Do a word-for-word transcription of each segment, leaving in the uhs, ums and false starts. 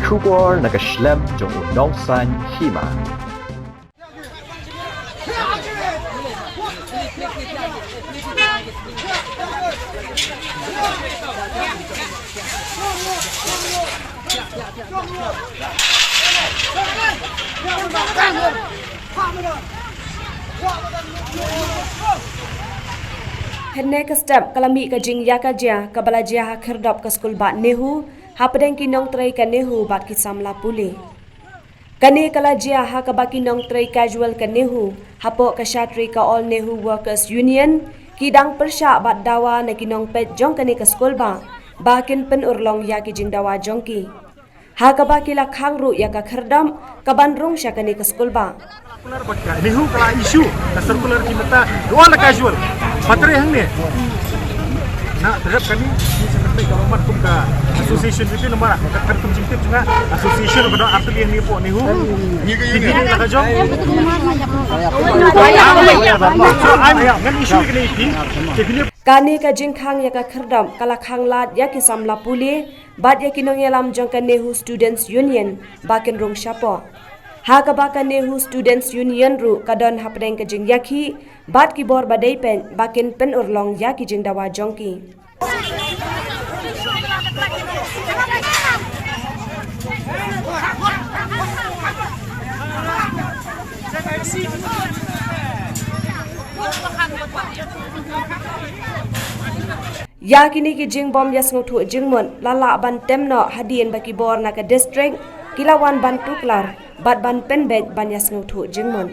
Khubor na ka shlem jong u nongsan hima. Hynne ka step ka la mih ka jingïakajia kaba la jia ha khyrdop ka skul bah NEHU, hapdeng ki nongtrei ka NEHU bad ki samla pule. Kane ka la jia ha kaba ki nongtrei casual ka NEHU, hapoh ka shatri ka All NEHU Workers Union, ki dang pyrshah bad dawa na ki nongpeit jong kane ka skul bah, ba kin pynurlong ïa ki jingdawa jong ki. Ha kaba ki la khang ruh ïa ka khyrdop kaban rung sha kane ka skul bah. Circular bad ka NEHU ka la issue ka circular ki mynta, dua la casual. Patre hangne. Na terhadap kane, ni sa kata ka mat kum ka association bipi namar ka kar kum jingtip jong nga association ba da artylli hangne hapoh NEHU. Ni ka la ka jong. So, I'm, ngan issue kane ki. Kane ka jingkhang ïa ka khyrdop ka la khang lad ïa ki samla pule bad ïa ki nongïalam jong ka NEHU Students Union ba kin rung shapoh. Ha kaba ka NEHU Students Union ruh ka don hapdeng ka jingïakhih bad ki bor ba dei peit ba kin pynurlong ïa ki jingdawa jong ki. Ïa kine ki jingbym ïasngewthuh jingmut la lah ban tem noh hadien ba ki bor na ka district ki la wan ban tuklar bad ban pynbeit ban ïasngewthuh jingmut.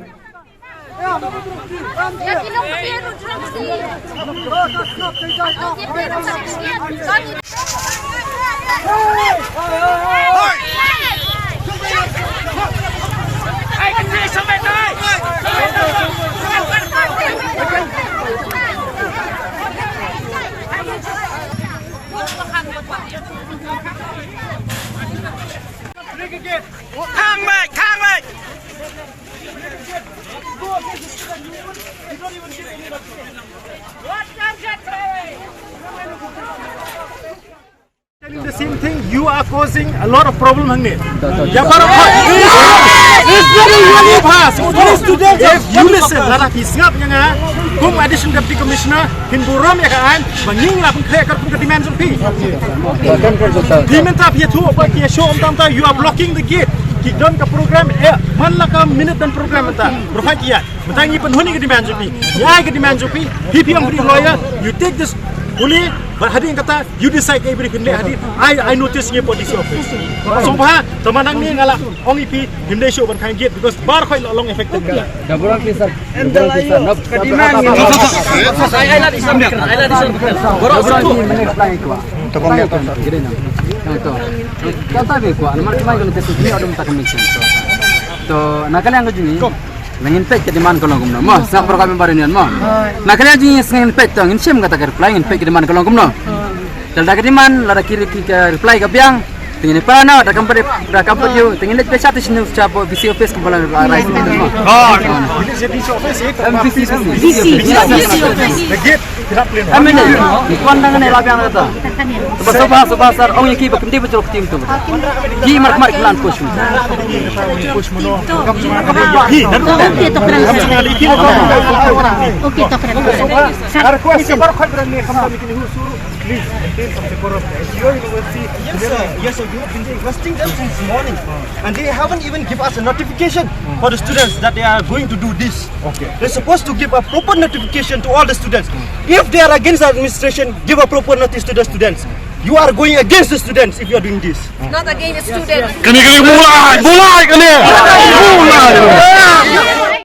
Khang beit, khang beit. Telling the same thing, you are causing a lot of problem hangne. Ya, para, if you listen, lada ki sngap ïa nga kum Additional Deputy Commissioner, kin burom ïa ka aiñ ba ngin lah pynkhreh kat kum ka demand jong phi. Phi mynta phi ïathuh ba ki ïashoh mynta, mynta you are blocking the gate. Ki don ka program, eh, man la ka minute don program mynta. Provide ki ïa. Mynta ngi pynhun ïa ka demand jong phi. Ngi ai ka demand jong phi. Phi phi ong phi lawyer, you take this fully, but hadien kata, you decide ka everything ne hadien. I, I notice ngi po D C office. So ba, tama nang ni nga la ong ïa phi, ngim dei shuh ban khang gate because baroh khoit la long affected. Da burom phi sir. Da burom phi sir. Ka demand ngi. Ai, ai, la di sir. Ai, la di sir. Baroh sir. Tang ïa to. Kata be kwah, namar ka mai ka lynti sini, ada minta commission. To, na ka liang ka jong ngi, la ngin peit ka demand ka long kumno mo, sngap baroh ka member union mo. Na ka liang jong ngi, ngin peit to, ngin shim kata ka reply, ngin peit ka demand ka long kumno. Te lada ka demand, lada ki, ki ka reply ka biang, te ngin ïa pan noh, da kam pat, da kam pat ïoh, te ngin leit peit sha te shinu sha B C office kumba la rai mo. Oh, B C office, eh, M B C, B C, B C office. Em, ine, ni kwan dang ne la biang kata. Saba, saba, saba, sar, ong ïa ki ba kyndit ba jrok tim tu. Ki mar mar ki lan push. Push mo. Hi, dan. Okay, to kren. Sar ko si bar khoi bran ne kham ni kini hu suru. Please maintain some decorum. It's your university. Yes, sir. Yes, sir. We have been requesting them since morning. And they haven't even give us a notification for the students that they are going to do this. Okay. They're supposed to give a proper notification to all the students. If they are against the administration, give a proper notice to the students. You are going against the students if you are doing this. Not against the students. Kane, kane, mulai, mulai, kane. Mulai.